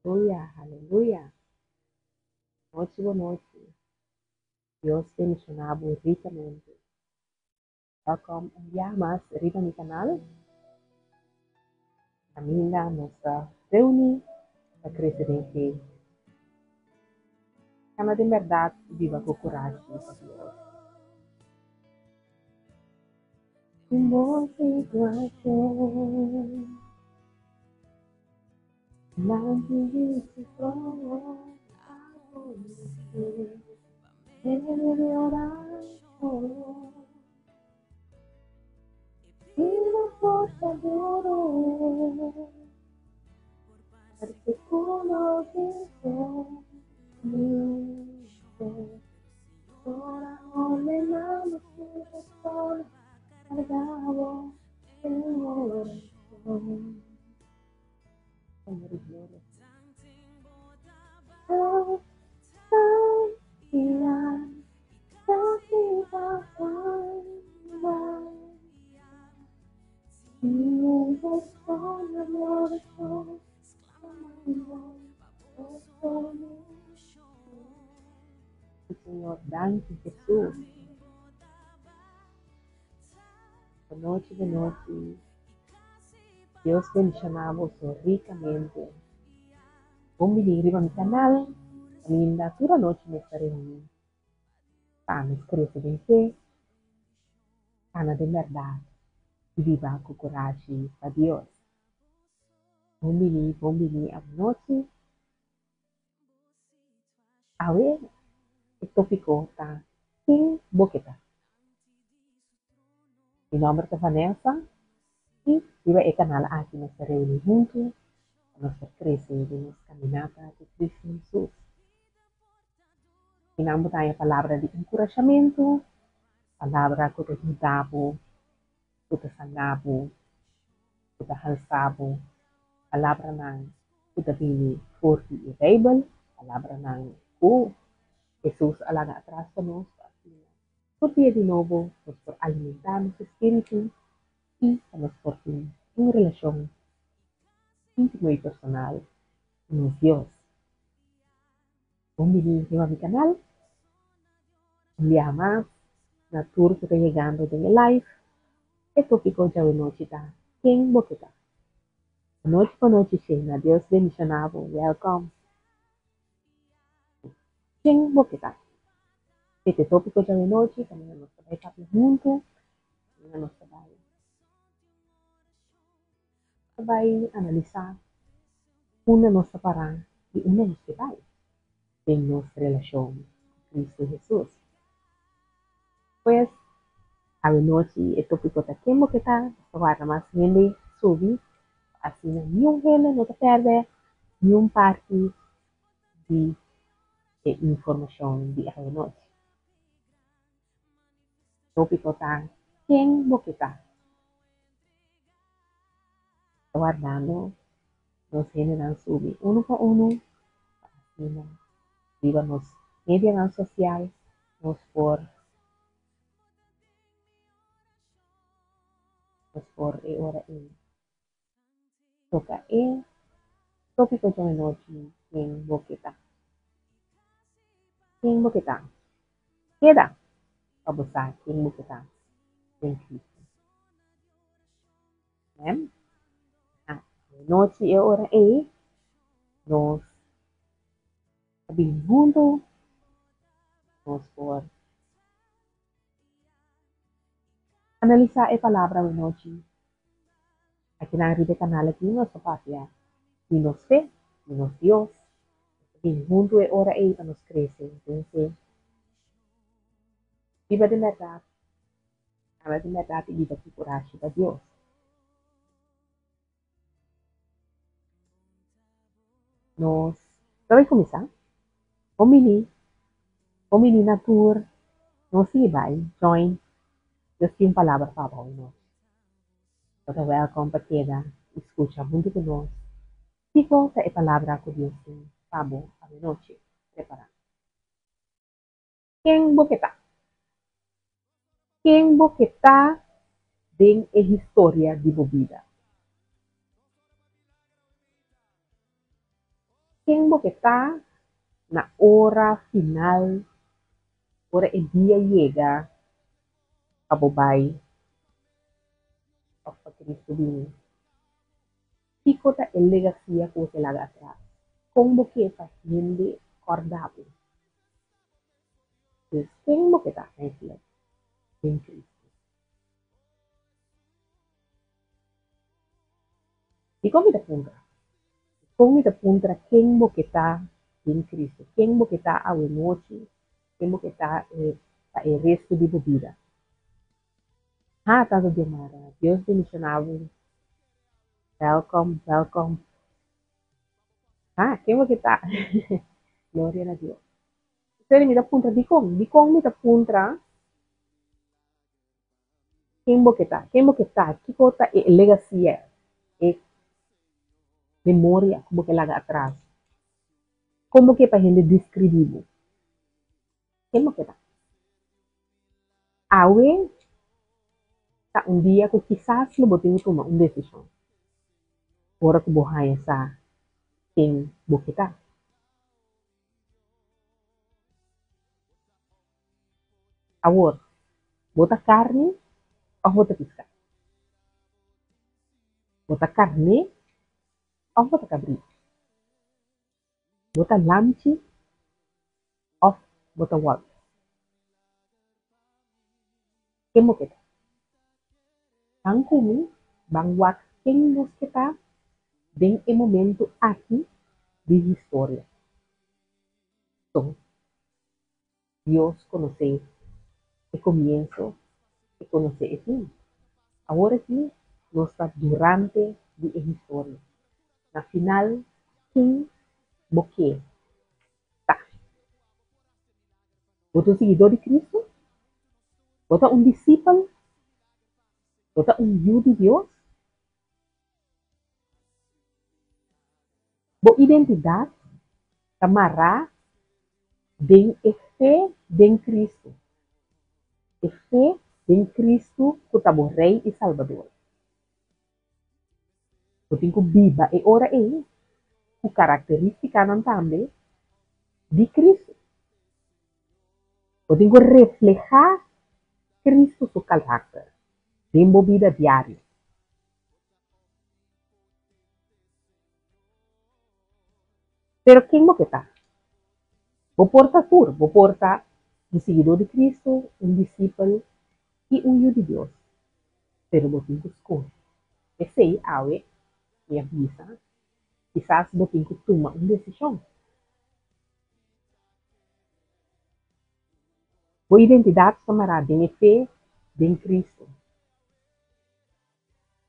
Aleluya, aleluya. Nochi bo nochi. Dios bendiciona bo ricamente. Welkom un biaha mas riba mi canal. Caminda nos ta reuni pa crece den fe. Cana den berdad y biba cu curashi pa Dios. Den bo situacion. Señor, danki Jesús. Bonochi, bonochi. Dios bendiciona boso ricamente. Bon bini riba mi canal. Caminda tur anochi nos ta reuni pa nos crece den fe, cana den berdad y biba cu curashi pa Dios. Bon bini, bon bini anochi. Awe e tópiko ta Ken bo ke ta? Mi nòmber ta Vanessa i riba e kanal aki nos ta reuní huntu pa nos por krese den nos kaminata ku Kristu Hesus. Kinan bo ta haña palabra di enkurashamentu, palabra ku ta yuda bo, ku ta sana bo, ku ta halsa bo, palabranan ku ta bini for di e Beibel, palabranan ku Hesus a laga atras pa nos pa asina tur dia di nobo nos por alimentá nos espíritu i pa nos por tin un relashon íntimo i personal ku nos Dios. Bon bini riba mi kanal. Un biaha mas na tur ku ta yegando den e live. E tópiko djawe nochi ta Ken bo ke ta? Bonochi bonochi Sheina Dios bendiciona bo welcome. Ken bo ke ta? E ta e tópiko djawe nochi kaminda nos ta bai papia huntu kaminda nos ta bai ta bai analisá unda nos ta pará i unda nos ke bai den nos relashon ku Kristu Hesus. Pues, awe nochi e tópiko ta ken bo ke ta, nos ta warda mas hende subi pa asina niun hende no ta pèrdè niun parti di e informashon di awe nochi. Tópiko ta ken bo ke ta. Ta wardando nos hendenan subi unu pa unu pa asina riba nos medianan sosial nos por nos por e ora ei toka e tópiko djawe nochi ken bo ke ta. Ken bo ke ta? Keda pa bo sa ken bo ke ta den Cristo. Amen. Ah, nochi e ora ei nos ta bini huntu, nos por analisá e palabra awe nochi. Akinan riba e kanal aki nos ta papia di nos fe, di nos Dios. Nos ta bini huntu e ora ei pa nos krese den fe. Biba den bèrdat, anda den bèrdat i biba ku kurashi pa Dios. Nos ta bai kuminsá. Bon bini, bon bini na tur. Nos sigui bai join. Dios tin un palabra pa bo awe nochi. Bo ta wèlkòm pa keda i skucha huntu ku nos kiko ta e palabra ku Dios tin pa bo awe nochi. Prepará. Ken bo ke ta? Ken bo ke ta den e historia di bo bida? Ken bo ke ta na ora final, ora e dia yega pa bo bai òf pa Cristo bini? Kiko ta e legasia ku bo ke laga atras? Kon bo ke pa hende kòrda bo? Dus ken bo ke ta eigenlijk den Cristo? Dikon mi ta puntra? Dikon mi ta puntra ken bo ke ta den Cristo? Ken bo ke ta awe nochi? Ken bo ke ta pa e resto di bo bida? Ha, Tata Diomara, Dios bendiciona bo. Welkom, welkom. Ha, ken bo ke ta? Gloria na Dios. Seri mi ta puntra dikon? Dikon mi ta puntra Ken bo ke ta? Ken bo ke ta? Kiko ta e legasia, e memoria ku bo ke laga atras? Kon bo ke pa hende deskribí bo? Ken bo ke ta? Awe ta un dia ku kisas lo bo tin ku tuma un desishon ora ku bo haña sa ken bo ke ta. Awor, bo ta karni òf bo ta piská? Bo ta karné òf bo ta kabritu? Bo ta lamchi òf bo ta wòlf? Ken bo ke ta? Ban ku mi, ban wak ken nos ke ta den e momentu aki di historia. So, Dios konosé e komienso, e konosé e fin. Awor aki nos ta durante di e historia. Na final, ken bo ke ta? Bo ta un siguidó di Kristu? Bo ta un disipel? Bo ta un yu di Dios? Bo identidat ta mará den e fe den Kristu, e fe den Kristu ku ta bo Rei i Salbador. Bo tin ku biba e ora ei ku karakterístikanan tambe di Kristu. Bo tin ku reflehá Kristu su karakter den bo bida diario. Pero ken bo ke ta? Bo por ta tur, bo por ta un siguidó di Kristu, un disipel i un yu di Dios, pero bo tin ku skohe. P'esei awe mi a bisa, kisas bo tin ku tuma un desishon. Bo identidat ta mará den e fe den Kristu.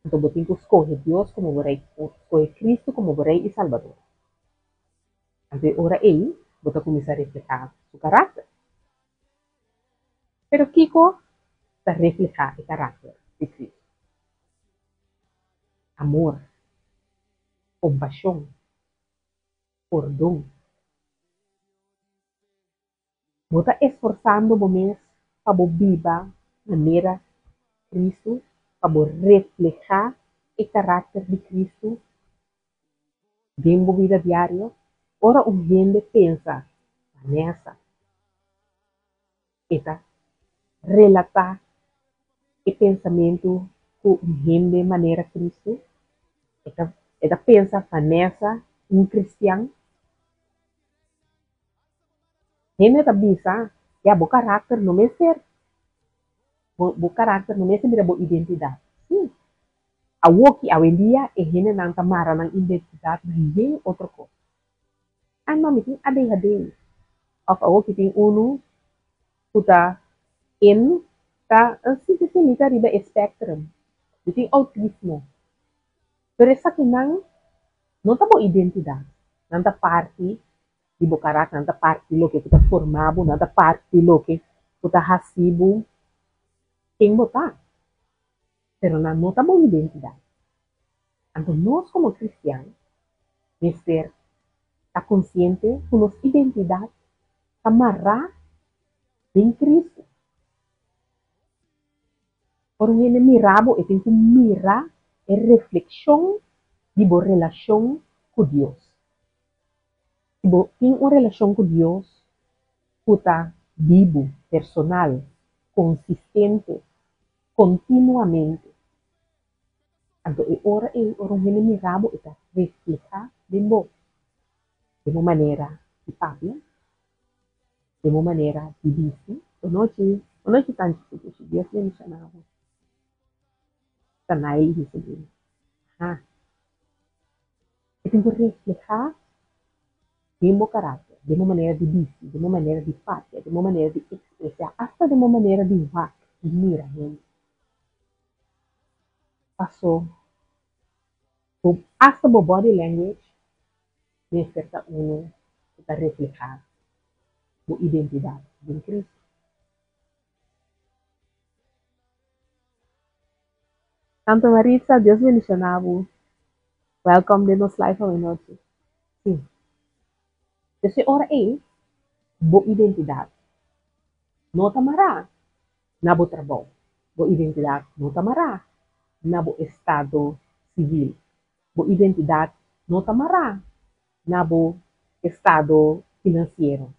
Anto bo tin ku skohe Dios komo bo Rei, skohe Kristu komo bo Rei i Salbador. Anto e ora ei bo ta kuminsá reflehá su karakter. Pero kiko ta reflehá e karakter di Kristu? Amor, kompashon, pordon. Bo ta esforsando bo mes pa bo biba manera Kristu, pa bo reflehá e karakter di Kristu den bo bida diario? Ora un hende pensa Vanessa, e ta relatá e pensamentu ku un hende manera Kristu? E ta pensa Vanessa un kristian? Hende ta bisa, ya bo karakter no mester, bo bo karakter no mester bira bo identidat. Sí, awoki, awendia, e hendenan ta mara nan identidat na yen otro kos. Ay no, mi tin ADHD. Òf awoki tin unu ku ta en ta sí sí sí mi ta riba e spectrum, mi tin outismo. Pero esakinan no ta bo identidat, nan ta parti di bo karakter, nan ta parti di loke ku ta forma bo, nan ta parti di loke ku ta hasi bo ken bo ta, pero nan no ta bo identidat. Anto nos komo kristian mester ta konsiente ku nos identidat ta mará den Kristu. Ora un hende mira bo, e tin ku mira e reflekshon di bo relashon ku Dios. Si bo tin un relashon ku Dios ku ta bibu, personal, konsistente, kontinuamente, anto e ora ei ora un hende mira bo e ta reflehá den bo, den bo manera di papia, den bo manera di bisti. Bonochi, bonochi tanchi Fukushi, Dios bendishoná bo. Ta nai i bisa di, Aha. E tin ku reflehá den bo karakter, den bo manera di bisti, den bo manera di papia, den bo manera di ekspresá, asta den bo manera di wak i mira hende. Paso bo asta bo body language mester ta unu ku ta reflehá bo identidat den Cristo. Tante Maritza, Dios bendiciona bo. Welcome den nos live awenochi. Sí. Desde ora ei, bo identidad no ta mará na bo trabou. Bo identidad no ta mará na bo estado civil. Bo identidad no ta mará na bo estado financiero.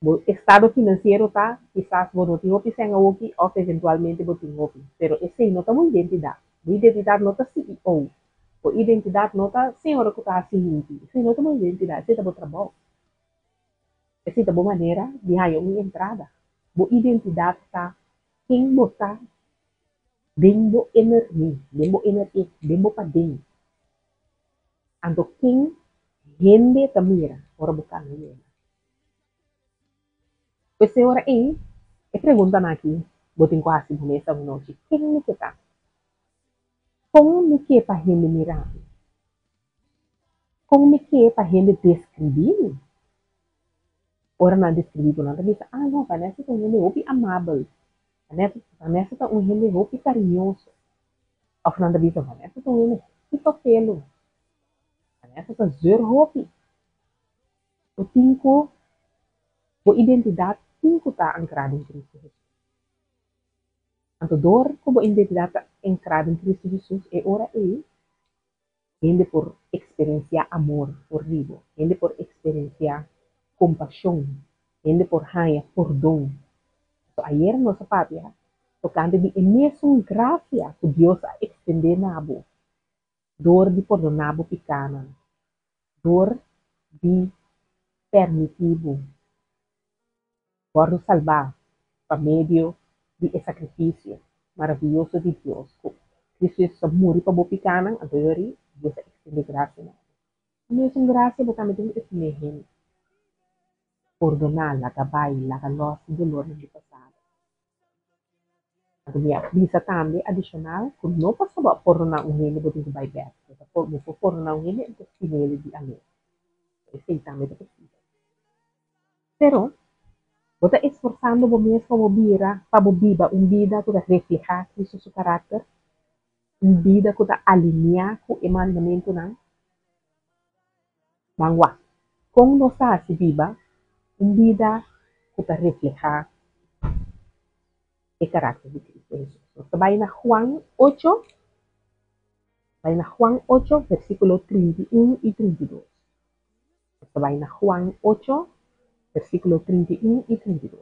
Bo estado finansiero ta, kisas bo no tin hopi sèn awoki òf eventualmente bo tin hopi, pero esei no ta bo identidat. Bo identidat no ta CEO, bo identidat no ta señora ku ta hasi limpi, esei no ta bo identidat, esei ta bo trabou. Esei ta bo manera di haña un entrada. Bo identidat ta ken bo ta den bo inner me, den bo inner ik, den bo paden. Anto ken hende ta mira ora bo kana yega? Pues e ora ei, e preguntanan aki bo tin ku hasi bo mes anochi, Ken mi ke ta? Kon mi ke pa hende mira mi? Kon mi ke pa hende deskribí mi? Ora nan deskribí bo, nan ta bisa, Ah, no, Vanessa ta un hende hopi amabel. Vanessa ta un hende hopi kariñoso. Òf nan ta bisa, Vanessa ta un hende hopi papelu. Vanessa ta zeur hopi. Bo tin ku, bo identidat tin ku ta ankrá den Kristu Hesus. Anto dor ku bo identidat ta ankrá den Kristu Hesus, e ora ei hende por eksperensiá amor for di bo, hende por eksperensiá kompashon, hende por haña pordon. Pasobra ayer nos a papia tokante di e mesun grasia ku Dios a ekstendé na bo dor di pordoná bo pikánan, dor di permití bo wòrdu salbá pa medio di e sakrifisio maravioso di Dios ku Kristu Hesus a muri pa bo pikánan, anto yori Dios a ekstendé grasia na bo. E mesun grasia bo tambe tin ku ekstendé hende. Pordoná, laga bai, laga lòs e dolornan di pasado. Anto mi a bisa tambe adishonal ku no pasobra bo a pordoná un hende bo tin ku bai bèk. Bo ta bo por pordoná un hende anto stim'el di aló. Esei tambe ta posibel. Pero, bo ta esforsando bo mes pa bo bira, pa bo biba un bida ku ta reflehá Kristu su karakter, un bida ku ta aliniá ku e mandamentunan? Ban wak, kon nos ta hasi biba un bida ku ta reflehá e karakter di Kristu Hesus? Nos ta bai na Juan ocho, bai na Juan ocho, versíkulo 31 i 32. Nos ta bai na Juan ocho, versíkulo 31 i 32.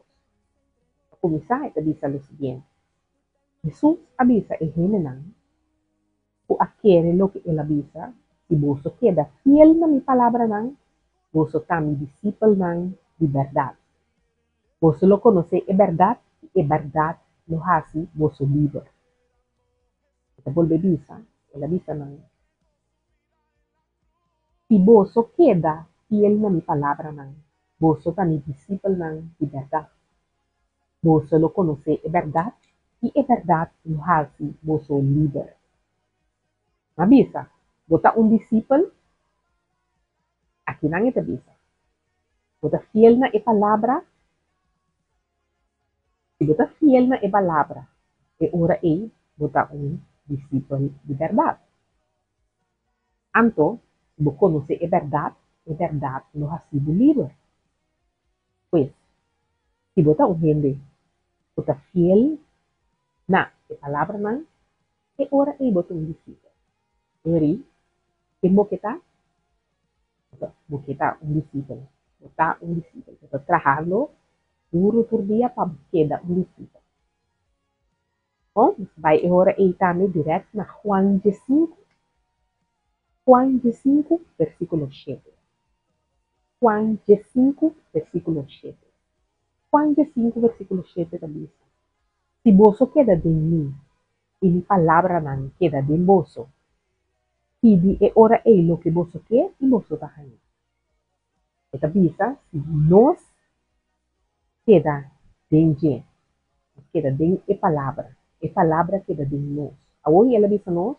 Pa kuminsá e ta bisa lo siguiente, Hesus a bisa e hendenan ku a kere loke el a bisa, Si boso keda fiel na mi palabranan, boso ta mi disipelnan di bèrdat. Boso lo konosé e bèrdat i e bèrdat lo hasi boso liber. E ta bolbe bisa, El a bisa nan, Si boso keda fiel na mi palabranan, boso ta mi disipelnan di bèrdat. Boso lo konosé e bèrdat i e bèrdat lo hasi boso liber. M'a bisa, Bo ta un disipel? Akinan e ta bisa, Bo ta fiel na e palabra? Si bo ta fiel na e palabra, e ora ei bo ta un disipel di bèrdat. Anto, si bo konosé e bèrdat, e bèrdat lo hasi bo liber. Pues, si bo ta un hende ku ta fiel na e palabranan, e ora ei bo ta un disipel. Eri, ken bo ke ta? Bo ke ta un disipel. Bo ta un disipel. Bo ta trahando duru tur dia pa bo keda un disipel. Bon, nos ta bai e ora ei tambe dirèkt na Juan diesinku. Juan diesinku, versíkulo shete. Juan diesinku, versíkulo shete. Juan diesinku, versíkulo shete ta bisa, Si boso keda den mi i mi palabranan keda den boso, pidi e ora ei loke boso ke i boso ta haña. E ta bisa si nos keda den dje, nos keda den e palabra, e palabra keda den nos. Awor i el a bisa nos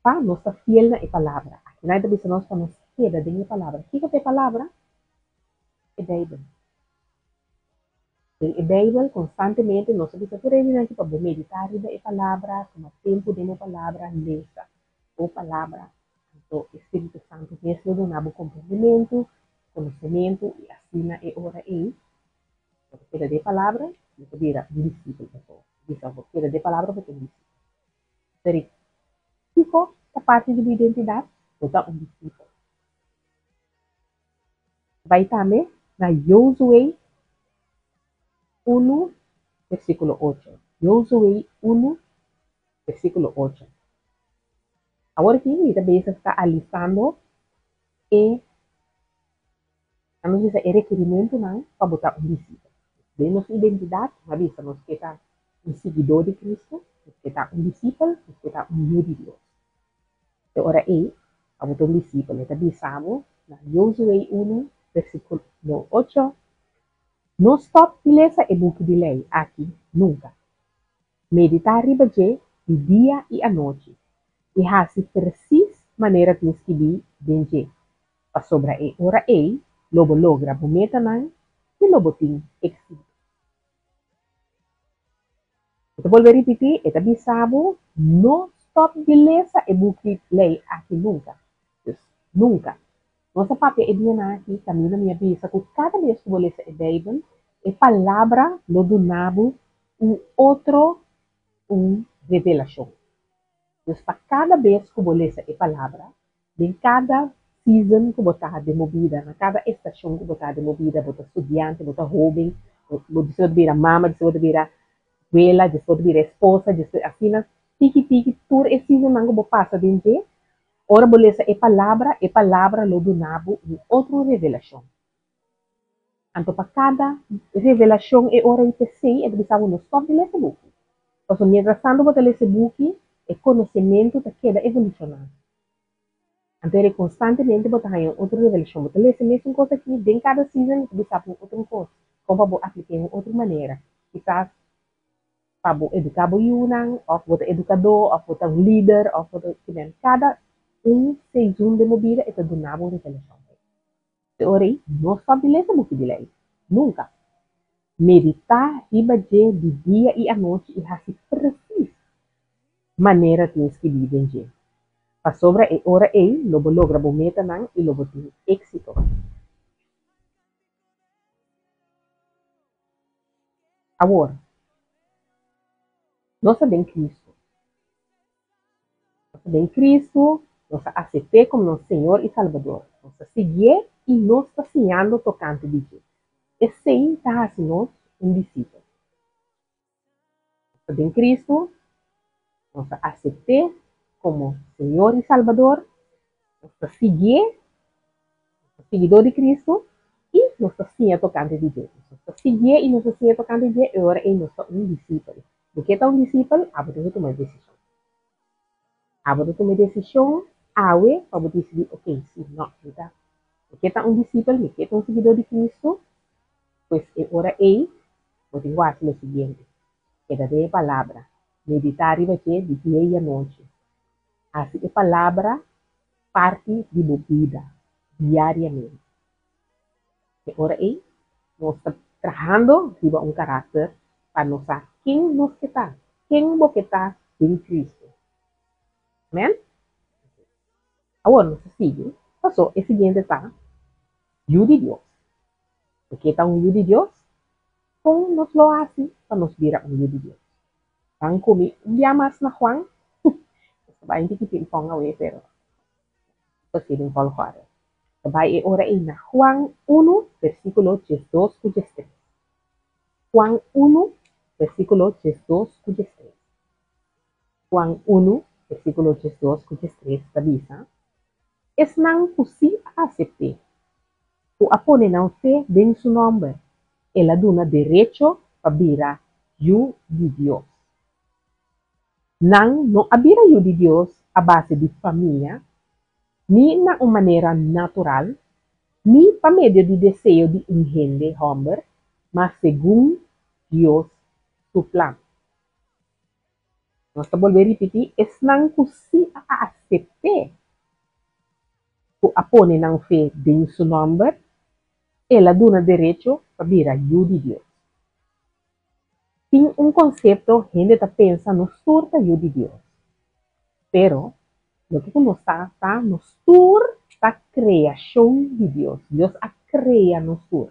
pa nos ta fiel na e palabra. Akinan e ta bisa nos pa nos keda den e palabra. Kiko ta e palabra? E Beibel. Den e Beibel konstantemente nos ta bisa tur hende aki pa bo meditá riba e palabra, tuma tempu den bo palabra, lesa bo palabra. Anto e Spiritu Santu mes lo duna bo komprendimentu, konosementu i asina e ora ei bo ta keda den e palabra, bo ta bira un disipel. Pasobra bisa bo keda den e palabra bo ta un disipel. Pero kiko ta parti di bo identidat? Bo ta un disipel. Bai tambe na Josué unu versíkulo ocho. Josué unu versíkulo ocho. Awor aki mi ta bezig ta alistando e, nan nos bisa e rekerimentunan pa bo ta un disipel. Den nos identidat, nan a bisa nos ke ta un siguidó di Kristu, nos ke ta un disipel, nos ke ta un yu di Dios. E ora ei, abo ta un disipel. E ta bisa bo na Josué unu, versíkulo ocho, No stòp di lesa e buki di lei aki nunka. Meditá riba dje di dia i anochi, i hasi presis manera tin skibí den dje, pasobra e ora ei lo bo logra bo metanan i lo bo tin éksito. E ta bolbe ripití, e ta bisa bo, no stòp di lesa e buki lei aki nunka. Dus, nunka. Nos a papia e dianan aki kaminda mi a bisa ku kada bes ku bo lesa e Beibel, e Palabra lo duna bo un otro un revelashon. Dus pa kada bes ku bo lesa e Palabra, Den kada season ku bo ta den bo bida, na kada estashon ku bo ta den bo bida, bo ta studiante, bo ta hóben, bo despues bo ta bira mama, despues bo ta bira wela, despues bo ta bira esposa, despues asina tiki tiki tur e seasonnan ku bo pasa den dje, ora bo lesa e palabra, e palabra lo duna bo un otro revelashon. Anto pa kada revelashon e ora ei p'esei e ta bisa bo no stòp di lesa buki. Pasobra mientras tantu bo ta lesa e buki, e konosementu ta keda evolushoná. Anto ere konstantemente bo ta haña un otro revelashon. Bo ta lesa e mesun kos aki den kada season e ta bisa bo un otro kos, kon pa bo aplik'é un otro manera. Kisas pa bo eduká bo yunan, òf bo ta edukadó, òf bo ta un lider, òf bo ta kimen. Kada un season den bo bida e ta duna bo un revelashon. E ora ei no stòp di lesa buki di lei. Nunka. Meditá riba dje di dia i anochi i hasi presis manera tin skibí den dje. Pasobra e ora ei lo bo logra bo metanan i lo bo tin éksito. Awor, nos ta den Kristu. Nos ta den Kristu, nos a asept'é komo nos Señor i Salbador. Nos ta siguié i nos ta siñando tokante di dje. Esei ta hasi nos un disipel. Nos ta den Kristu, nos a asept'é komo Señor i Salbador, nos ta siguié, nos ta siguidó di Kristu i nos ta siña tokante di dje. Nos ta siguié i nos ta siña tokante di dje, e ora ei nos ta un disipel. Bo ke ta un disipel, abo tin ku tuma e desishon. Abo ta tuma e desishon awe pa bo disidí, ok, si, no, mi ta, mi ke ta un disipel, mi ke ta un siguidó di Kristu, pues e ora ei bo tin ku hasi lo siguiente, keda den e Palabra, meditá riba dje di dia i anochi, hasi e Palabra parti di bo bida diariamente. E ora ei nos ta trahando riba un karakter pa nos sa ken nos ke ta, ken bo ke ta den Cristo. Amen? Awor nos ta sigui, paso e siguiente ta yu di Dios. Bo ke ta un yu di Dios? Kon nos lo hasi pa nos bira un yu di Dios? Ban ku mi un bia mas na Juan. Nos ta bai un tiki ping pong awe, pero. Pas'é den volgorde. Ta bai e ora ei na Juan unu, versíkulo 12 ku 13. Juan unu, versíkulo 12 ku 13. Juan unu, versíkulo 12 ku 13 ta bisa, Esnan ku sí a asept'é, ku a pone nan fe den su nòmber, el a duna derecho pa bira yu di Dios. Nan no a bira yu di Dios a base di famia, ni na un manera natural, ni pa medio di deseo di un hende hòmber, ma segun Dios su plan. Nos ta bolbe ripití, esnan ku sí a asept'é, ku a pone nan fe den su nòmber, el a duna derecho pa bira yu di Dios. Tin un konsepto hende ta pensa nos tur ta yu di Dios. Pero, loke ku nos ta ta nos tur ta kreashon di Dios. Dios a krea nos tur.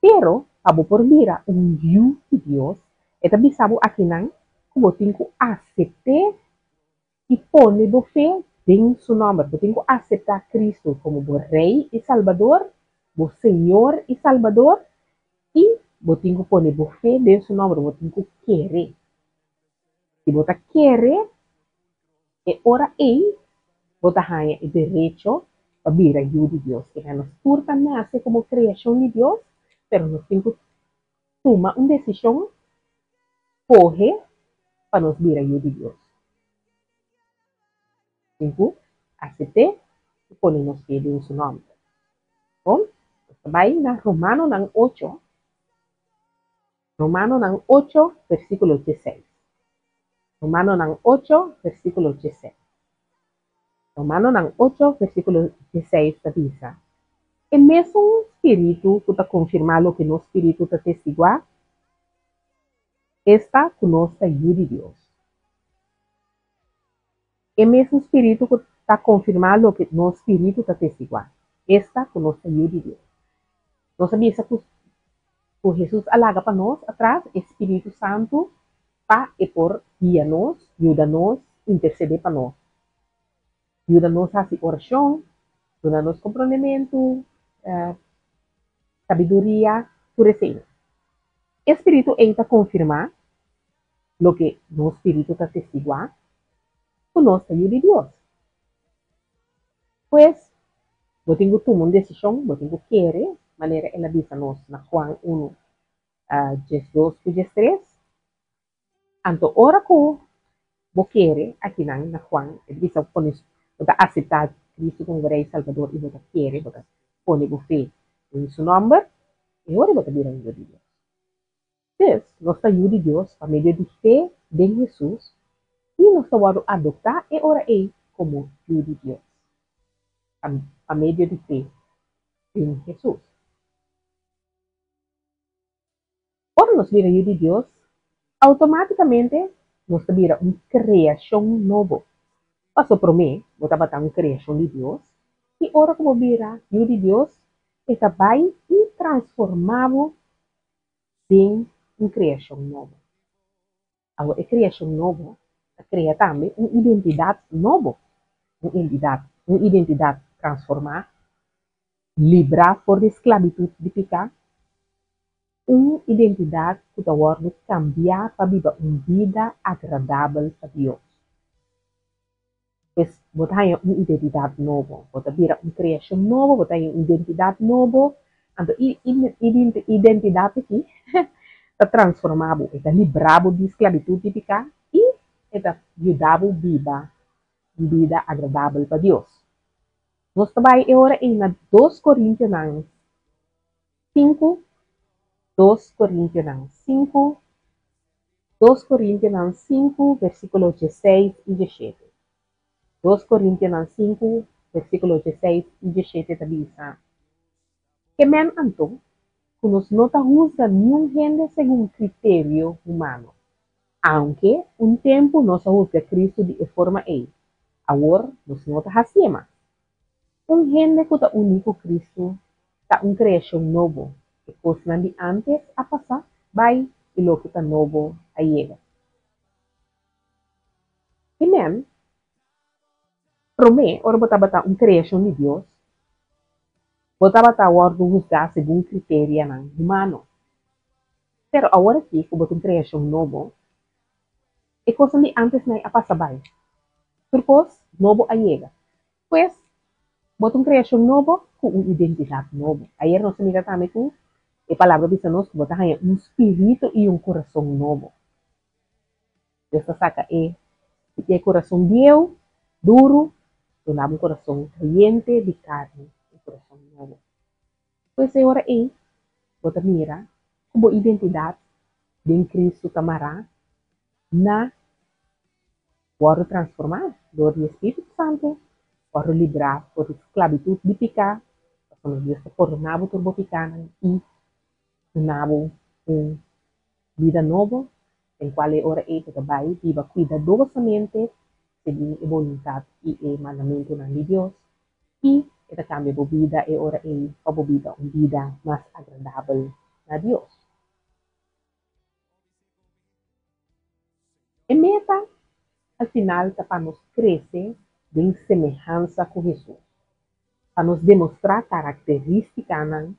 Pero, pa bo por bira un yu di Dios, e ta bisa bo akinan ku bo tin ku asept'é i pone bo fe den su nòmber. Bo tin ku aseptá Kristu komo bo Rei i Salbador, bo Señor i Salbador, i bo tin ku pone bo fe den su nòmber, bo tin ku kere. Si bo ta kere, e ora ei bo ta haña e derecho pa bira yu di Dios. Keda nos tur ta nase komo kreashon di Dios, pero nos tin ku tuma un desishon, kohe pa nos bira yu di Dios. Tin ku asept'é i pone nos fe den su nòmber. Bon, nos ta bai na Romanonan ocho, Romanonan ocho, versíkulo dieseis. Romanonan ocho, versíkulo dieseis. Romanonan ocho, versíkulo dieseis ta bisa, E mesun spiritu ku ta konfirmá loke nos spiritu ta testiguá, esta ku nos ta yu di Dios. E mesun spiritu ku ta konfirmá loke nos spiritu ta testiguá, esta ku nos ta yu di Dios. Nos a bisa ku ku Hesus a laga pa nos atras e spiritu santu pa e por guia nos, yuda nos, intersedé pa nos. Yuda nos hasi orashon, duna nos komprondementu, sabiduria, tur esei. E spiritu ei ta konfirmá loke nos spiritu ta testiguá, ku nos ta yu di Dios. Pues, bo tin ku tuma un desishon, bo tin ku kere, manera el a bisa nos na Juan unu, 12 ku 13. Anto ora ku bo kere akinan na Juan, e ta bisa bo pone, bo ta aseptá Cristo komo bo Rei i Salbador i bo ta kere, bo ta pone bo fe den Su nòmber, e ora bo ta bira un yu di Dios. Dus, nos ta yu di Dios pa medio di fe den Hesus i nos ta wòrdu adoptá e ora ei komo yu di Dios pa medio di fe den Hesus. Ora nos bira yu di Dios, outomátikamente nos ta bira un kreashon nobo. Paso promé bo tabata un kreashon di Dios, i ora ku bo bira yu di Dios, e ta bai i transformá bo den un kreashon nobo. Awor e kreashon nobo ta krea tambe un identidat nobo, un entidat, un identidat transformá, librá for di sklabitut di piká, un identidat ku ta wòrdu kambiá pa biba un bida agradabel pa Dios. Pues bo ta haña un identidat nobo, bo ta bira un kreashon nobo, bo ta haña un identidat nobo, anto e identidat aki ta transformá bo, e ta librá bo di sklabitut di piká i e ta yuda bo biba un bida agradabel pa Dios. Nos ta bai e ora ei na Dos Korintionan sinku, Dos Korintionan sinku, Dos Korintionan sinku, versíkulo dieseis i dieshete. Dos Korintionan sinku, versíkulo dieseis i dieshete ta bisa, Ke men anto, ku nos no ta husga niun hende segun kriterio humano, aunke un tempu nos a husga Kristu di e forma ei, awor nos no ta hasié mas. Un hende ku ta uní ku Kristu ta un kreashon nobo, e kosnan di ántes a pasa bai i loke ta nobo a yega. Amen. Promé, ora bo tabata un kreashon di Dios, bo tabata wòrdu husgá segun kriterianan humano. Pero awor aki ku bo ta un kreashon nobo, e kosnan di ántes nan a pasa bai. Tur kos nobo a yega. Pues, bo ta un kreashon nobo ku un identidat nobo. Ayer nos a mira tambe ku e Palabra bisa nos ku bo ta haña un spiritu i un kurason nobo. Dios ta saka e e kurason bieu, duru, duna bo un kurason kayente di karni, un kurason nobo. Pues e ora ei bo ta mira ku bo identidat den Kristu ta mará na wòrdu transformá dor di e Spiritu Santu, wòrdu librá for di sklabitut di piká, pasobra Dios ta pordoná bo tur bo pikánan i duna bo un bida nobo, den kual e ora ei bo ta bai biba kuidadosamente segun e boluntat i e mandamentunan di Dios, i e ta kambia bo bida e ora ei pa bo biba un bida mas agradabel na Dios. E meta al final ta pa nos krese den semehansa ku Hesus, pa nos demostrá karakterístikanan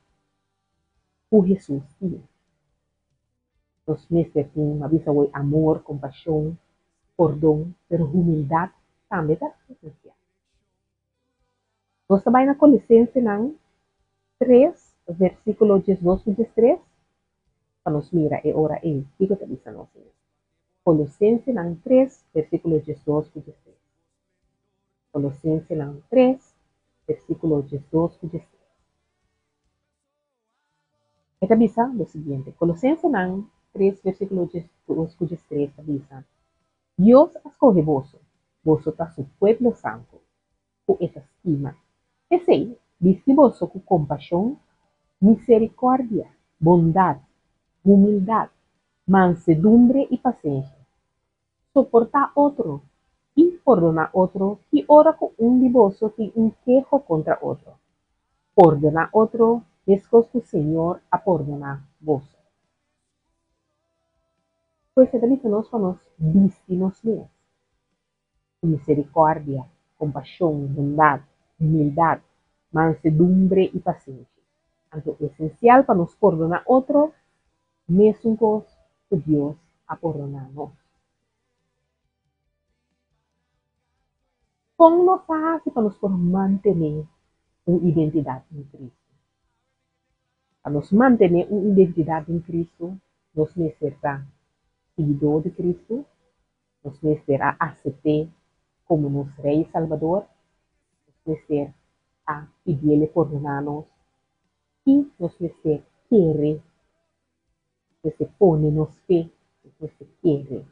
ku Hesus tin. Nos mester tin, m'a bisa awor, amor, kompashon, pordon, pero humildat tambe ta esensial. Nos ta bai na Kolosensenan 3, versíkulo 12 ku 13, pa nos mira e ora ei kiko ta bisa nos ei. Kolosensenan 3, versíkulo 12 ku 13. Kolosensenan 3, versíkulo 12 ku 13. E ta bisa lo siguiente, Kolosensenan 3, versíkulo 12 ku 13 ta bisa, Dios a skohe boso, boso ta su pueblo santu, ku e ta stima. P'esei, bisti boso ku kompashon, miserikòrdia, bondat, humildat, mansedumbre i pasenshi. Soportá otro i pordoná otro ki ora ku un di boso tin un keho kontra otro. Pordoná otro meskos ku Señor a pordoná boso. Pues e ta bisa nos pa nos bisti nos mes ku miserikòrdia, kompashon, bondat, humildat, mansedumbre i pasenshi. Anto esensial pa nos pordoná otro mesun kos ku Dios a pordoná nos. Kon nos ta hasi pa nos por mantené un identidat den Kristu? Pa nos mantené un identidat den Kristu, nos mester ta siguidó di Kristu, nos mester a asept'é komo nos Rei i Salbador, nos mester a pidié El pordoná nos i nos mester kere, nos mester pone nos fe, nos mester kere.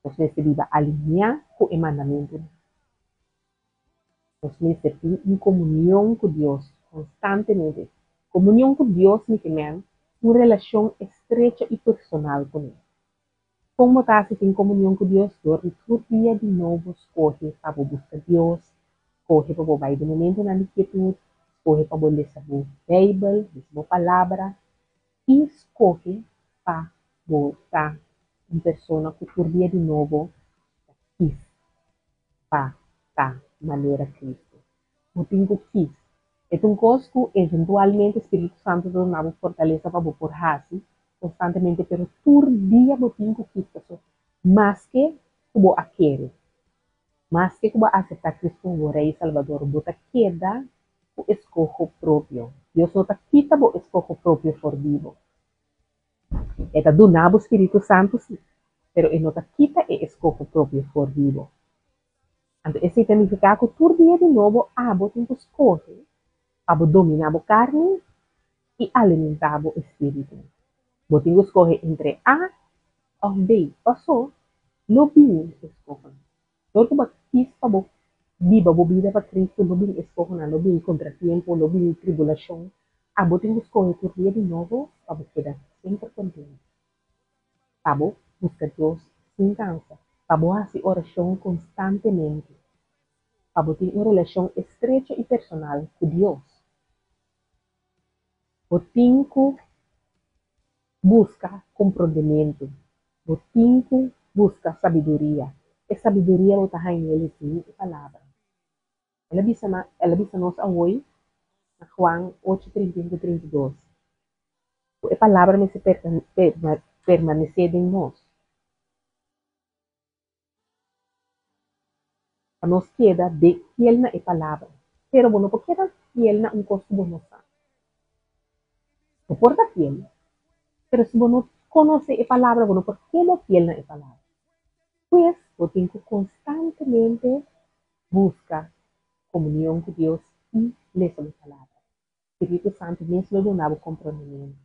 Nos mester biba alineá ku e mandamentunan. Nos mester tin un komunion ku Dios konstantemente. Komunion ku Dios mi ke men un relashon estrecho i personal kuné. Kon bo ta hasi tin komunion ku Dios? Dor di tur dia di nobo skohe pa bo buska Dios, skohe pa bo bai den momentunan di kietut, skohe pa bo lesa bo Beibel, lesa bo Palabra i skohe pa bo ta un persona ku tur dia di nobo ta kis pa ta manera Cristo. Bo tin cu kis. E ta un cos cu eventualmente Spiritu Santo ta duna bo fortalesa pa bo por haci constantemente, pero tur dia bo tin cu kis paso maske cu bo a kere, maske cu bo a acepta Cristo como bo Rey y Salbador, bo ta keda cu escoho propio. Dios no ta kita bo escoho propio for di bo. E ta duna bo Spiritu Santu si, pero e no ta kita e eskoho propio for di bo. Anto esei ta nifiká ku tur dia di nobo abo tin ku skohe pa bo dominá bo karni i alimentá bo espíritu. Bo tin ku skohe entre A òf B, pasó lo bini eskohonan. Dor ku bo a kis pa bo biba bo bida pa Cristo, lo bin eskohonan, lo bin kontratiempo, lo bin tribulashon. Abo tin ku skohe tur dia di nobo pa bo keda semper kontentu, pa bo buska Dios sin kansa, pa bo hasi orashon konstantemente, pa bo tin un relashon estrecho i personal ku Dios. Bo tin ku buska komprondementu, bo tin ku buska sabiduria. E sabiduria bo ta haña el den e Palabra. El a bisa na, el a bisa nos awoy na Juan ocho 31 ku 32, ku e Palabra mester permanesé den nos. Pa nos keda de fiel na e Palabra. Pero bo no por keda fiel na un kos ku bo no sa. Bo por ta fiel, pero si bo no konosé e Palabra, bo no por keda fiel na e Palabra. Pues, bo tin ku konstantemente buska komunion ku Dios i lesa bo Palabra. Spiritu Santu mes lo duna bo komprondementu,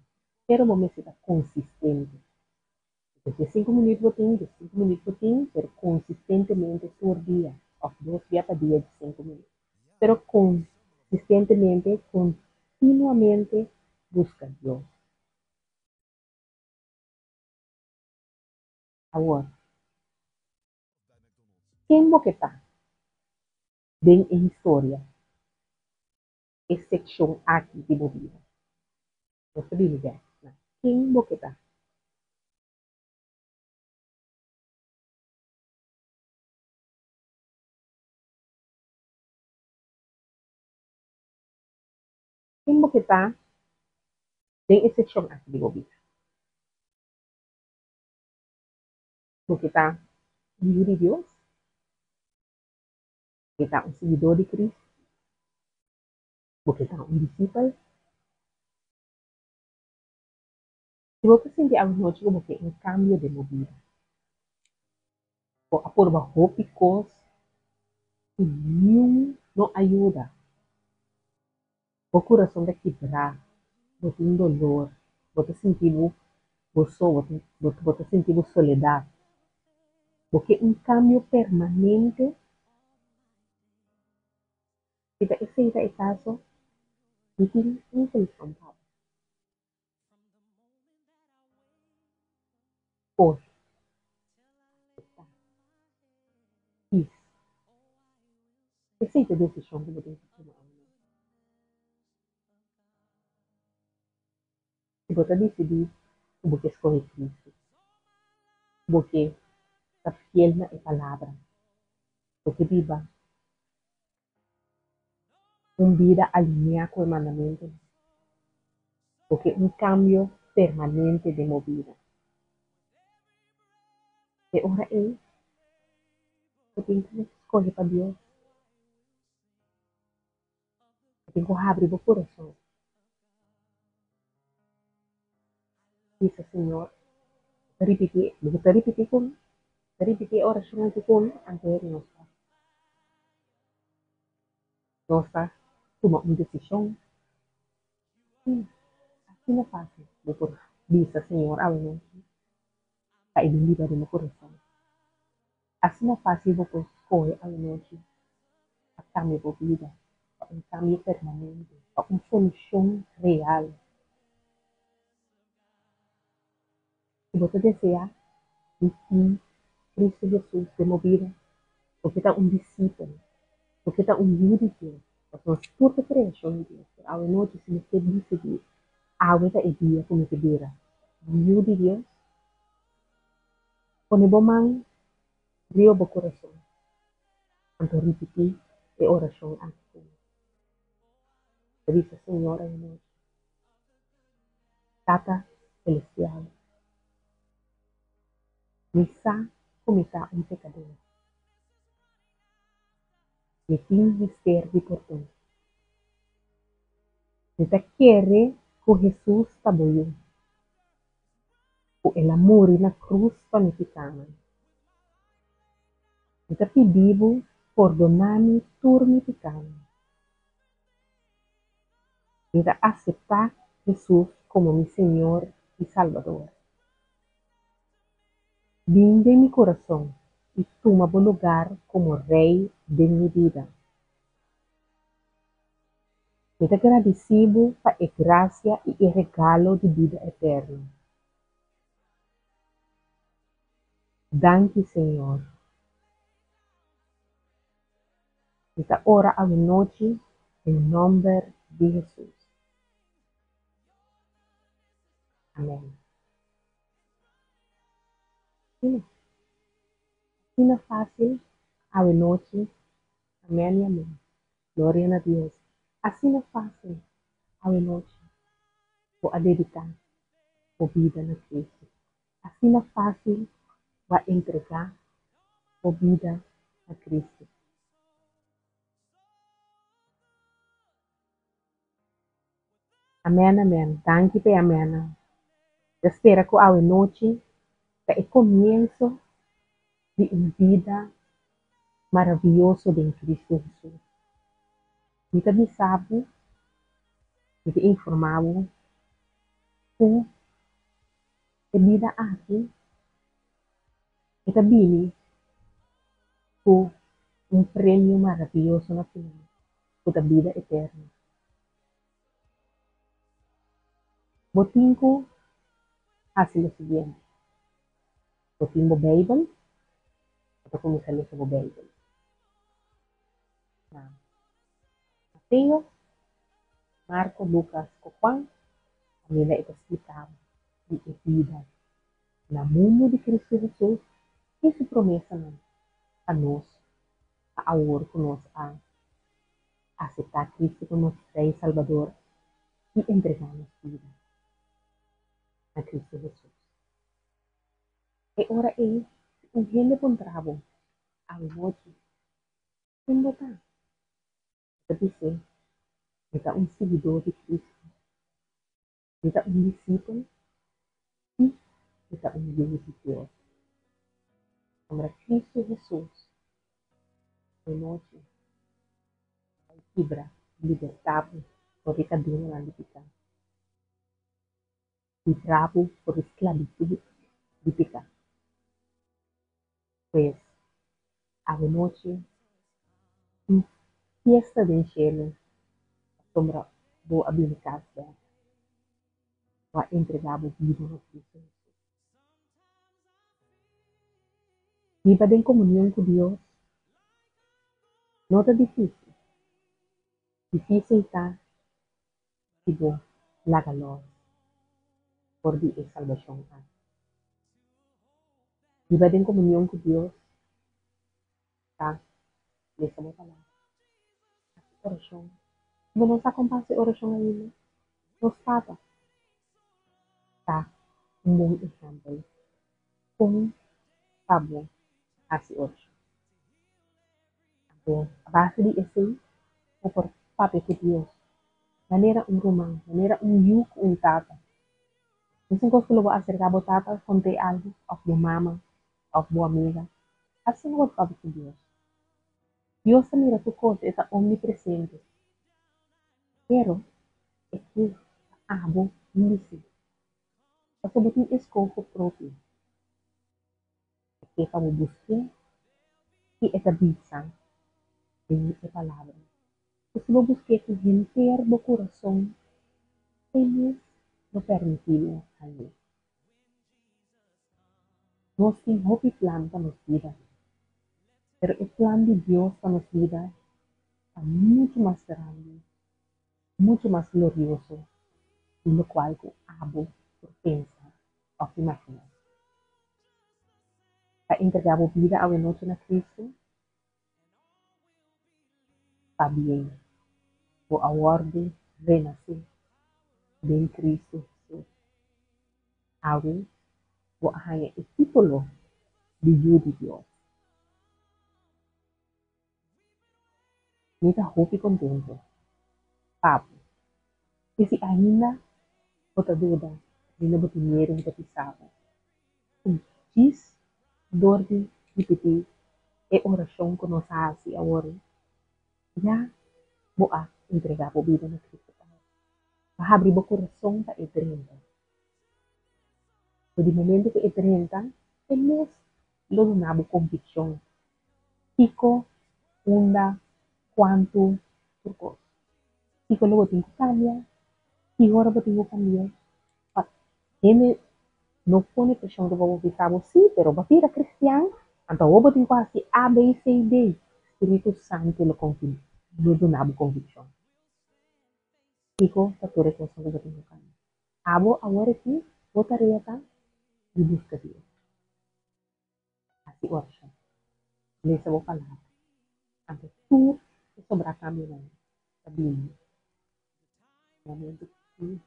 pero bo mester ta konsistente. Entonces, 5 minuut bo tin, 5 minuut bo tin, pero consistentemente tur dia, of 2 bia pa dia di 5 minuut. Pero consistentemente, continuamente busca Dios. Awor, ken bo ke ta den e historia, e seccion aki di bo bida? Nos ta bini bek na ken bo ke ta. Ken bo ke ta den e sekshon aki di bo bida? Bo ke ta un yu di Dios? Bo ke ta un siguidó di Kristu? Bo ke ta un disipel? Si bo ta sinti awanochi ku bo ke un kambio den bo bida, bo a purba hopi kos i niun no a yuda. Bo kurason ta kibrá, bo tin dolor, bo ta sinti bo bo so, bo ta sinti bo soledat. Bo ke un kambio permanente? Si ta esei ta e kaso, mi tin un solushon pa bo. Kohe, aseptá, kis. Esei ta e desishon ku bo tin ku tuma awe. Si bo ta disidí ku bo ke skohe Kristu, ku bo ke ta fiel na e Palabra, bo ke biba un bida alineá ku e mandamentunan, bo ke un kambio permanente den bo bida, e ora ei bo tin ku skohe pa Dios. Bo tin ku habri bo kurason. Bisa Señor, bo ta ripití, bo ta ripití ku mi, bo ta ripití e orashon aki ku mi, anto heri nos ta nos ta tuma un desishon. Asina, asina fásil bo por bisa Señor awe nochi pa e bin biba den bo kurason. Asina fásil bo por skohe awe nochi pa kambia bo bida, pa un kambio permanente, pa un solushon real. Si bo ta deseá di tin Cristo Hesus den bo bida, bo ke ta un disipel, bo ke ta un yu di Dios, pasobra nos tur ta kreashon di Dios, pero awe nochi si bo ke disidí, awe ta e dia ku mi ke bira un yu di Dios, pone bo man riba bo kurason, anto ripití e orashon aki ku mi. Ta bisa, Señor, awe nochi, Tata Selestial, mi sa ku mi ta un pekador. Mi tin mester di pordon. Mi ta kere ku Hesus ta bo Yu, ku el a muri na krus pa mi pikanan. Mi ta pidi bo pordoná mi tur mi pikanan. Mi ta aseptá Hesus komo mi Señor i Salbador. Bin den mi kurason i tuma bo lugar komo Rei den mi bida. Mi ta gradisí bo pa e grasia i e regalo di bida eterno. Danki, Señor. Mi ta ora awenochi den nòmber di Hesus. Amèn. Asina. Asina fásil awe nochi. Amèn i amèn. Gloria na Dios. Asina fásil awe nochi bo a dediká bo bida na Kristu. Asina fásil bo a entregá bo bida na Kristu. Amèn amèn. Danki pa e amènnan. Ta spera ku awe nochi ta e komienso di un bida maravioso den Kristu Hesus. Mi ta bisa bo, mi ta informá bo ku e bida aki e ta bini ku un premio maravioso na final, ku ta bida eterno. Bo tin ku hasi lo siguiente, Bo tin bo Beibel, bo ta kuminsá lesa bo Beibel na Mateo, Marko, Lukas ku Juan, kaminda e ta splika bo di e bida na mundu di Kristu Hesus i su promesanan pa nos pa awor ku nos a aseptá Kristu komo nos Rei i Salbador i entregá nos bida na Kristu Hesus. E ora ei, si un hende puntra bo awochi, Ken bo ta? Bo ta bis'é, Mi ta un siguidó di Kristu. Mi ta un disipel i mi ta un yu di Dios. Pasobra Kristu Hesus anochi bai kibra i libertá bo for di kadenanan di piká, librá bo for di sklabitut di piká. Pues, awenochi un fiesta den shelu pasobra bo a bini kas bèk. Bo a entregá bo bida na Cristo Hesus. Biba den komunion ku Dios no ta difísil. Difísil ta si bo laga lòs for di e salbashon aki. Biba den komunion ku Dios ta lesa bo palabra, hasi orashon. Si bo no sa kon pa hasi orashon ainda, nos Tata ta un bon ehèmpel kon pa bo hasi orashon. Anto, a base di esei, bo por papia ku Dios manera un ruman, manera un yu ku un tata. Mesun kos ku lo bo aserká bo tata kont'é algu, òf bo mama, òf bo amiga, asina bo ta papia ku Dios. Dios ta mira tur kos, e ta omnipresente. Pero, e ke pa abo bindisí, pasobra bo tin eskoho propio. E ke pa bo busk'é i e ta bisa den e Palabra ku si bo busk'é ku henter bo kurason, e mes lo permití bo hañ'é. Nos tin hopi plan pa nos bida, pero e plan di Dios pa nos bida ta muchu mas grandi, muchu mas glorioso di lokual ku abo por pensa òf imaginá. Pa entregá bo bida awenochi na Kristu pabien bo a wòrdu renasé den Kristu Hesus. Awe bo a haña e título di yu di Dios. Mi ta hopi kontentu, papu. I si ainda bo ta duda, ainda bo tin miedu, bo ta pisa bo, ku djis dor di ripití e orashon ku nos a hasi awor, ya bo a entregá bo bida na Kristu tambe. Bo a habri bo kurason pa e drenta. Di momento ku e drenta, e mes lo duna bo konvikshon kiko, unda, kuantu, tur kos. Kiko lo bo tin ku kambia, ki ora bo tin ku kambi'é. Pa hende no pone preshon riba bo bisa bo, sí, pero bo a bira kristian, anto awor bo tin ku hasi A, B, C, D. Spiritu Santu lo lo duna bo konvikshon. Kiko ta tur e kosnan ku bo tin ku kambia. Abo awor aki bo tarea ta di buska Dios. Hasi orashon. Lesa bo palabra. Anto tur e sobrá kambionan ta bini na momentu ku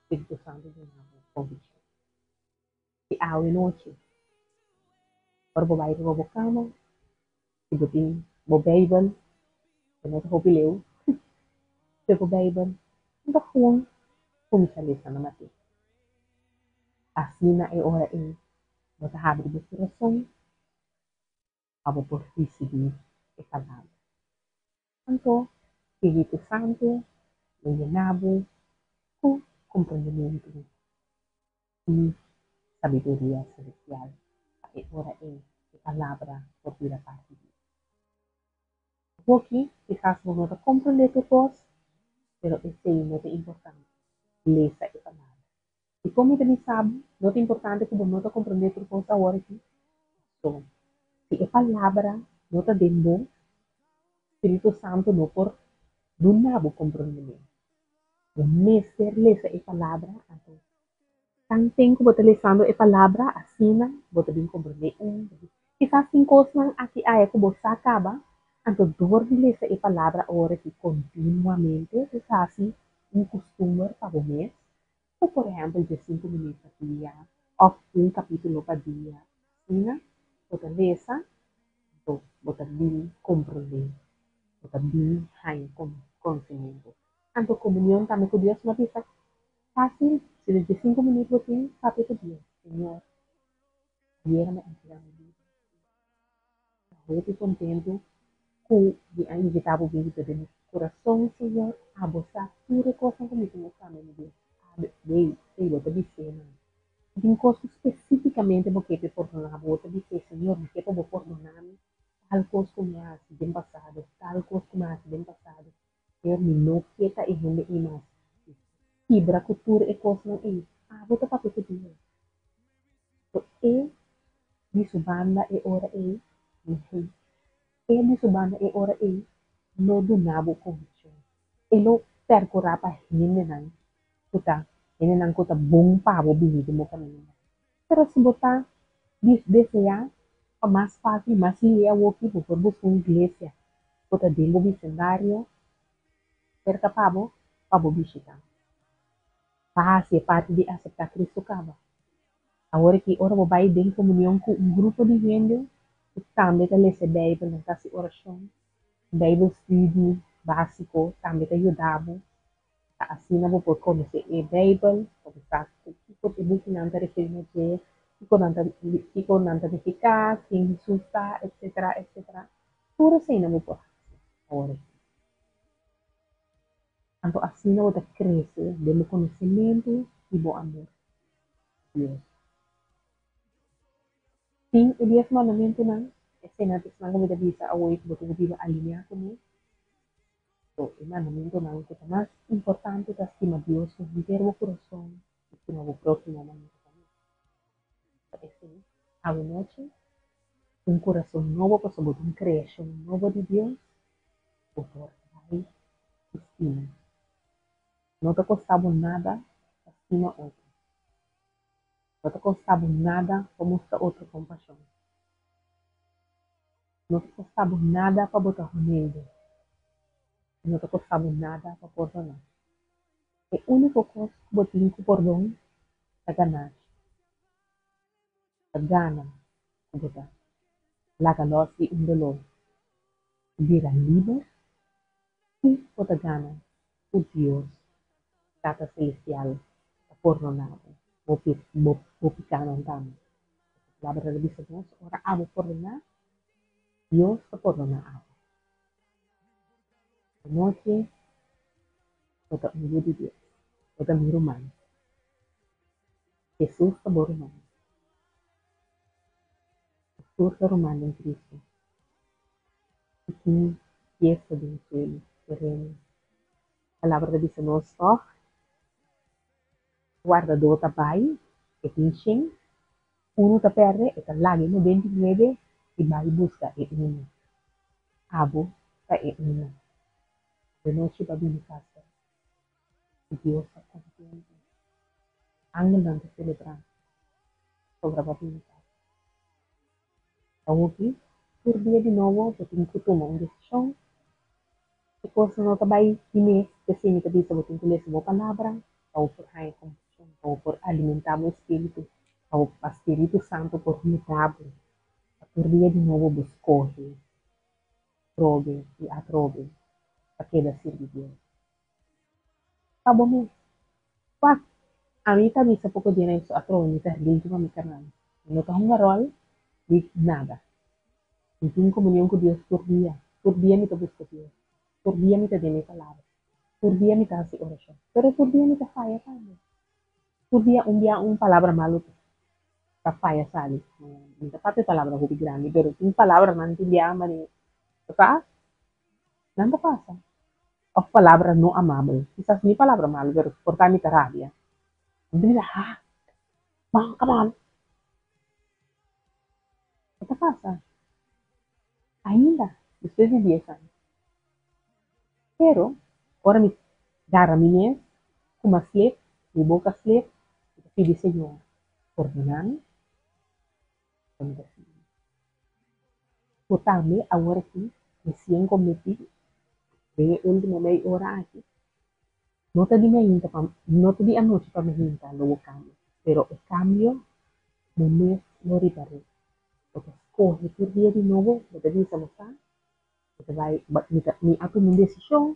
Spiritu Santu duna bo konvikshon. I awe nochi, ora bo bai riba bo kama, si bo tin bo Beibel, bo no ta hopi leu, p'e bo Beibel, bo ta gewoon kuminsá lesa na mat'é. Asina e ora ei bo ta habri bo kurason pa bo por risibí e Palabra. Anto, Spiritu Santu lo yena bo ku komprendementu i sabiduria selestial pa e ora ei e Palabra por bira parti di bo. Awoki kisas bo no ta komprendé tur kos, pero esei no ta importante. Lesa e Palabra. Dikon mi ta bisa bo no ta importante ku bo no ta komprendé tur kos awor aki? Pasobra si e palabra no ta den bo, Spiritu Santu no por duna bo komprendementu. Bo mester lesa e palabra, anto tanten ku bo ta lesando e palabra asina bo ta bin komprendé un. Kisas tin kosnan aki aya ku bo sa kaba, anto dor di lesa e palabra awor aki kontinuamente bo ta hasi un kustumber pa bo mes. Ku por ehèmpel diesinku minüt pa dia òf un kapítulo pa dia, asina bo ta lesa, anto bo ta bin komprondé, bo ta bin haña konosimentu. Anto komunion tambe ku Dios, mi a bisa fásil, si den diesinku minüt bo tin papia ku Dios, Señor, ayera mi a entregá mi bida. Ta hopi kontentu ku mi a invitá bo bini den mi kurason, Señor. Abo sa tur e kosnan ku mi tin kambia mi bida. Abe, wey, ey, bo ta bis'é nan. Si tin kos ku spesífikamente bo ke pa e pordoná bo, bo ta bis'é, Señor, mi ke pa bo pordoná mi tal kos ku mi a hasi den pasado, tal kos ku mi a hasi den pasado. Señor, mi no ke ta e hende ei mas. Mi kibra ku tur e kosnan ei. Abo ta papia ku Dios. So e di su banda e ora ei, e di su banda e ora ei lo duna bo konvikshon. E lo perkurá pa hendenan ku ta hendenan ku ta bon pa bo bini den bo kaminda. Pero si bo ta deseá pa mas fásil, mas lihé awoki, bo por buska un iglesia ku ta den bo bisendario serka pa bo, pa bo bishitá. Pa hasi e parti di aseptá Kristu kaba. Awor aki ora bo bai den komunion ku un grupo di hende ku tambe ta lesa e Beibel, nan ta hasi orashon, Beibel studi básiko tambe ta yuda bo. Ta asina bo por konosé e Beibel, bo por sa ku kiko e bukinan ta referí na dje, kiko nan ta kiko nan ta nifiká, ken Hesus ta, etsetera, etsetera. Tur eseinan bo por hasi awor aki. Anto asina bo ta krese den bo konosementu i bo amor pa Dios. Tin e dies mandamentunan, eseinan ta esnan ku mi ta bisa awor ku bo tin ku biba alineá kuné. Anto e mandamentunan ku ta mas importante ta stima Dios ku henter bo kurason i stima bo próhimo manera bo mes. Ta esei, awe nochi, un kurason nobo pasobra bo ta un kreashon nobo di Dios, bo por bai i stima. No ta kosta bo nada pa stima otro. No ta kosta bo nada pa mustra otro kompashon. No ta kosta bo nada pa bo ta humilde. I no ta kosta bo nada pa pordoná. E úniko kos ku bo tin ku pordon ta ganashi. Ta gana ku bo ta laga lòs di un doló i bira liber i bo ta gana ku Dios, Tata Selestial, ta pordoná bo bo pikánan tambe. E Palabra ta bisa nos, ora abo pordoná, Dios ta pordoná abo. Anochi bo ta un yu di Dios, bo ta mi ruman. Hesus ta bo ruman. Nos tur ta ruman den Cristo. I tin fiesta den suelo tereno. Palabra ta bisa nos tòg, wardadó ta bai, e tin shen, unu ta pèrdè, e ta laga e 99 i bai buska e unu. Abo ta e unu. Awe nochi bo a bini kas bèk. I Dios ta kontentu. Angelnan ta selebrá pasobra bo a bini kas. Awoki. Tur dia di nobo bo tin ku tuma un desishon. E kos no ta bai di mes, p'esei mi ta bisa bo tin ku lesa bo palabra pa bo por haña kompashon, pa bo por alimentá bo espíritu, pa bo pa Spiritu Santu por yuda bo pa tur dia di nobo bo skohe atrobe i atrobe pa keda sirbi Dios. Pa bo mes. Wak, ami ta bisa poko dia na eso atrobe mi ta limpi pa mi karnal. Mi no ta hunga ròl di nada. Mi tin komunion ku Dios tur dia. Tur dia mi ta buska Dios. Tur dia mi ta den mi palabra. Tur dia mi ta hasi orashon. Pero tur dia mi ta faya tambe. Tur dia un bia un palabra malu ta faya sali. Mi ta papia palabra hopi grandi, pero tin palabranan tin bia manera sa nan ta pasa. Of palabra no amabel. Kisas ni palabra malu, pero por ta mi ta rabia. Mi ta bisa, ha, come come on. E ta pasa. Ainda, despues di dies aña. Pero, ora mi gara mi mes, ku m'a slip, mi boka slip, mi ta pidi Señor, pordona mi, pa mi ta sigui. Bo tambe awor aki resien kombertí den e último mei ora aki? No ta di mainta pa no ta di anochi pa mainta lo bo kambia, pero e kambio bo mes lo ripar'é. Bo ta skohe tur dia di nobo, bo ta bisa bo sa, mi ta bai mi ta mi a tuma un desishon,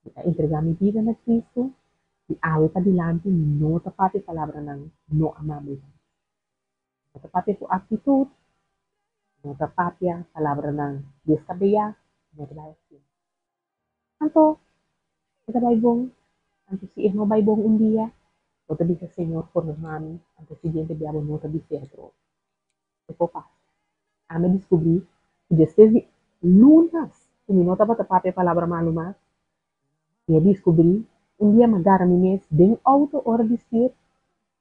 mi a entregá mi bida na Kristu i awe padilanti mi no ta papia palabranan no amabel mas. No ta papia ku aktitut, no ta papia palabranan deskabeyá, no ta bai asina. Anto e ta bai bon, anto si e no bai bon un dia, bo ta bisa Señor pordoná mi, anto siguiente bia bo no ta bis'é atrobe. E por pasa. Ami a diskubrí ku despues di lunas ku mi no tabata papia palabra malu mas, mi a diskubrí un dia mi a gara mi mes den outo ora di stuur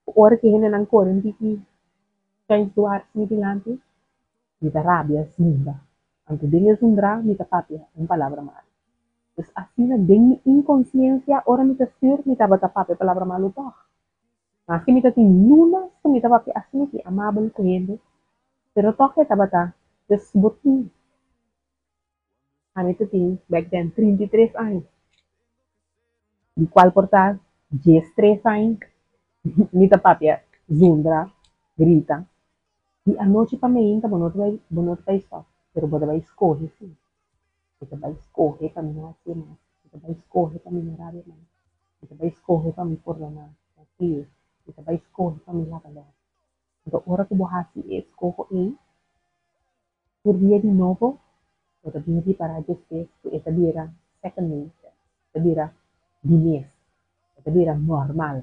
Ku ora ki hendenan kore un tiki chèns duars mi dilanti, mi ta rabia zundra. Anto den e zundrá mi ta papia un palabra malu. Pues asina den mi inkonsiensia ora mi ta stür mi tabata papia palabra malu tòg. Maske mi ta tin lunas ku mi ta papia asina ki amabel ku hende, pero tòg e tabata pues bo tin. Ami ta tin back then 33 aña, di cual por ta 13 aña mi ta papia zundra, grita. Di anochi pa meinta bo no ta bay bo no ta bay stop, pero bo ta bay scoge si. Bo ta bay scoge pa mi no hacié mas, bo ta bay scoge pa mi no rabia mas, bo ta bay scoge pa mi pordona mas lihe, bo ta bay scoge pa mi laga los. Anto ora cu bo haci e escoho ey, Tur dia di nobo bo ta bin ripará despues ku e ta bira second nature, e ta bira di mes, e ta bira normal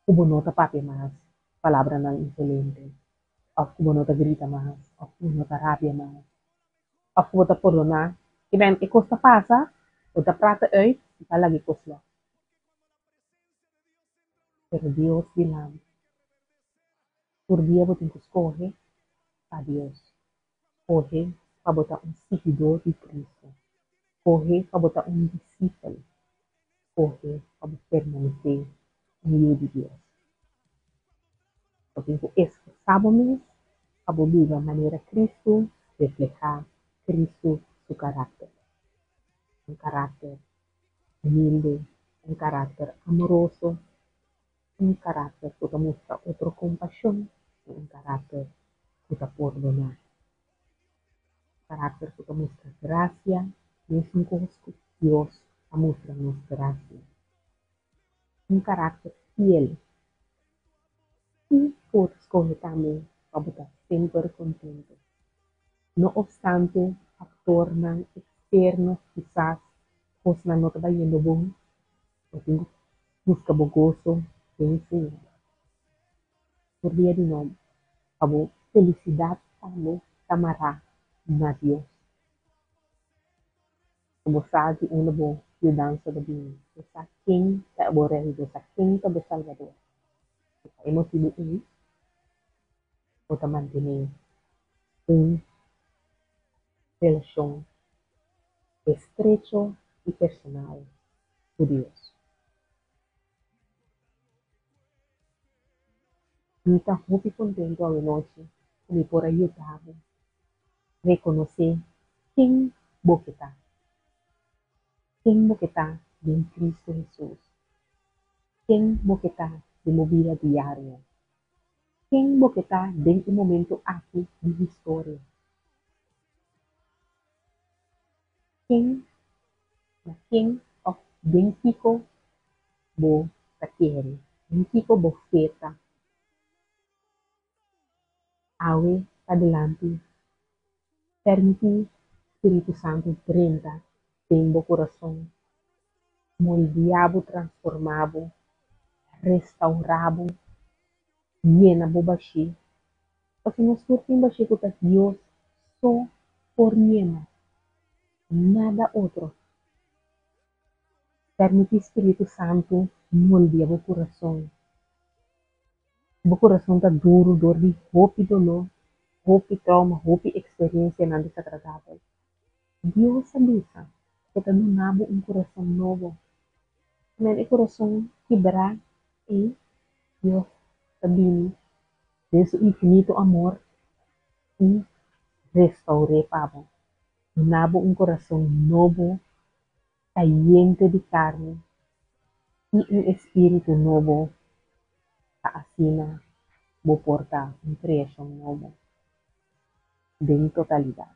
ku bo no ta papia mas palabranan insolente òf ku bo no ta grita mas òf ku bo no ta rabia mas òf ku bo ta pordoná. Kiben e kos ta pasa, bo ta prata uit i ta laga e kos lòs. Pero Dios dilanti. Tur dia bo tin ku skohe pa Dios. Skohe pa bo ta un siguidó di Kristu. Skohe pa bo ta un disipel. Skohe pa bo permanesé un yu di Dios. Bo tin ku esforsá bo mes pa bo biba manera Kristu, reflehá Kristu su karakter. Un karakter humilde, un karakter amoroso, un karakter ku ta mustra otro kompashon i un karakter ku ta pordoná. Un karakter ku ta mustra grasia mesun kos ku Dios a mustra nos grasia. Un karakter fiel i ku bo ta skohe tambe pa bo ta semper kontentu. No opstante faktornan eksterno kisas kosnan no ta bayendo bon, bo tin ku Buska bo goso den Señor. Tur dia di nobo, pa bo felisidat tambe ta mará na Dios. Pa bo sa di unda bo yudansa ta bini, bo sa ken ta bo Rei, bo sa ken ta bo Salbador. I pa e motibu ei, bo ta mantené un relashon estrecho i personal ku Dios. Mi ta hopi kontentu awenochi ku mi por a yuda bo. Rekonosé ken bo ke ta. Ken bo ke ta den Kristu Hesus. Ken bo ke ta den bo bida diario. Ken bo ke ta den e momento aki di historia. Ken, na ken òf den kiko bo ta kere, den kiko bo fe ta. Awe padilanti, permití Spiritu Santu drenta den bo kurason, moldiá bo, transformá bo, restaurá bo, yena bo bashí. Pasobra nos tur tin bashí ku ta Dios so por yena, nada otro. Permití Spiritu Santu moldia bo kurason. Bo kurason ta duru dor di hopi doló, hopi trauma, hopi eksperensianan desagradabel. Dios a bisa ku e ta duna bo un kurason nobo. Amen, e kurason kibrá ei, Dios ta bini den su infinito amor i restaur'é pa bo. Duna bo un kurason nobo, kayente di karni i un espíritu nobo pa asina bo por ta un kreashon nobo den totalidat.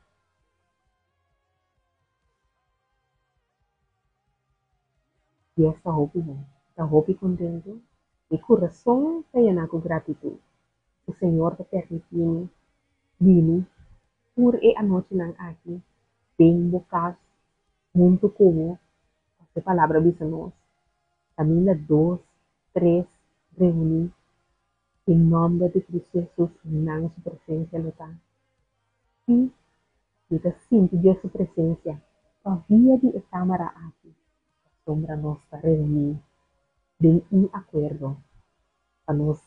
Dios ta hopi bon, mi ta hopi kontentu, mi kurason ta yená ku gratitut ku Señor ta permití mi bini tur e anochinan aki den bo kas huntu ku bo, pasobra e palabra bisa nos, Kaminda dos, tres reuní den nòmber di Cristo Hesus, nan su presensia lo ta. I mi ta sinti Dios su presensia pa via di e kámara aki, pasobra nos ta reuní den un akuerdo pa nos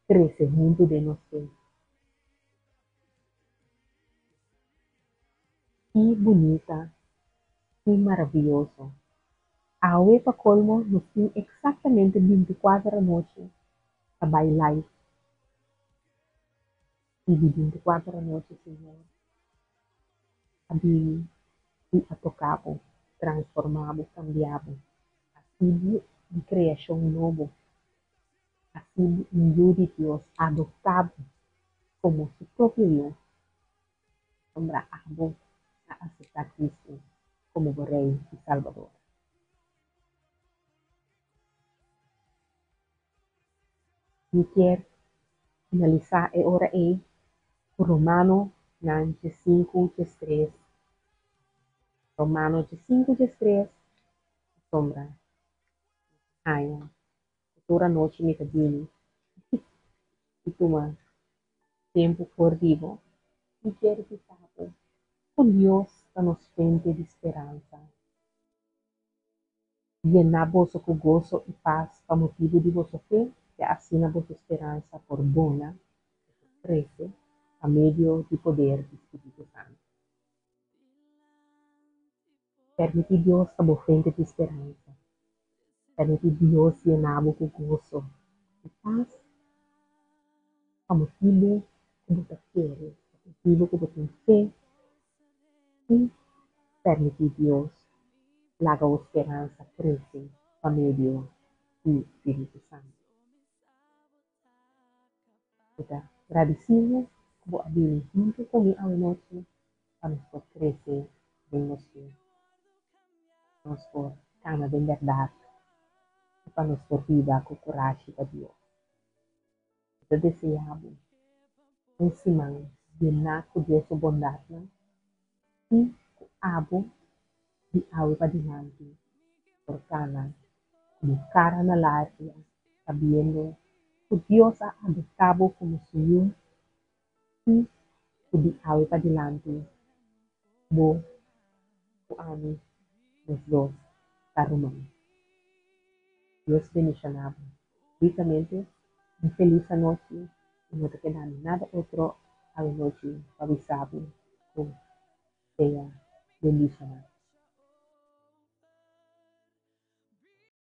krese huntu den nos fe. Ki bunita, ki maravioso! Awe pa kolmo nos tin eksaktamente binti kuater anochi ta bai live. I di binti kuater anochi Señor a bini i a toka bo, transforma bo, kambia bo, hasi bo un kreashon nobo, hasi bo un yu di Dios, adopta bo komo su propio yu. Pasobra abo a aseptá Kristu komo bo Rei i Salbador. Mi kier finalisá e ora ei ku Romanonan diesinku diestres. Romano diesinku diestres, pasobra mi ta haña ku tur anochi mi ta bini i tuma tempu for di bo. Mi kier bisa bo ku Dios ta nos fuente di speransa. Yená boso ku goso i pas pa motibu di boso fe, ya asina boso speransa por bona i por krese pa medio di poder di Spiritu Santu. Permití Dios ta bo fuente di speransa. Permití Dios yená bo ku goso i pas pa motibu ku bo ta kere, pa motibu ku bo tin fe i permití Dios laga bo speransa krese pa medio di Spiritu Santu. Mi ta gradisí bo ku bo a bini huntu ku mi awenochi pa nos por krese den nos fe, pa nos por kana den bèrdat i pa nos por biba ku kurashi pa Dios. Mi ta deseá bo un siman yená ku Dios su bondatnan i ku abo di awe padilanti por kana ku bo kara na laria sabiendo ku Dios a adoptá bo komo su yu i ku di awe padilanti bo ku ami nos dos ta ruman. Dios bendishoná bo rikamente. Un felis anochi i no ta keda nada otro awenochi pa bisa bo ku sea bendishoná.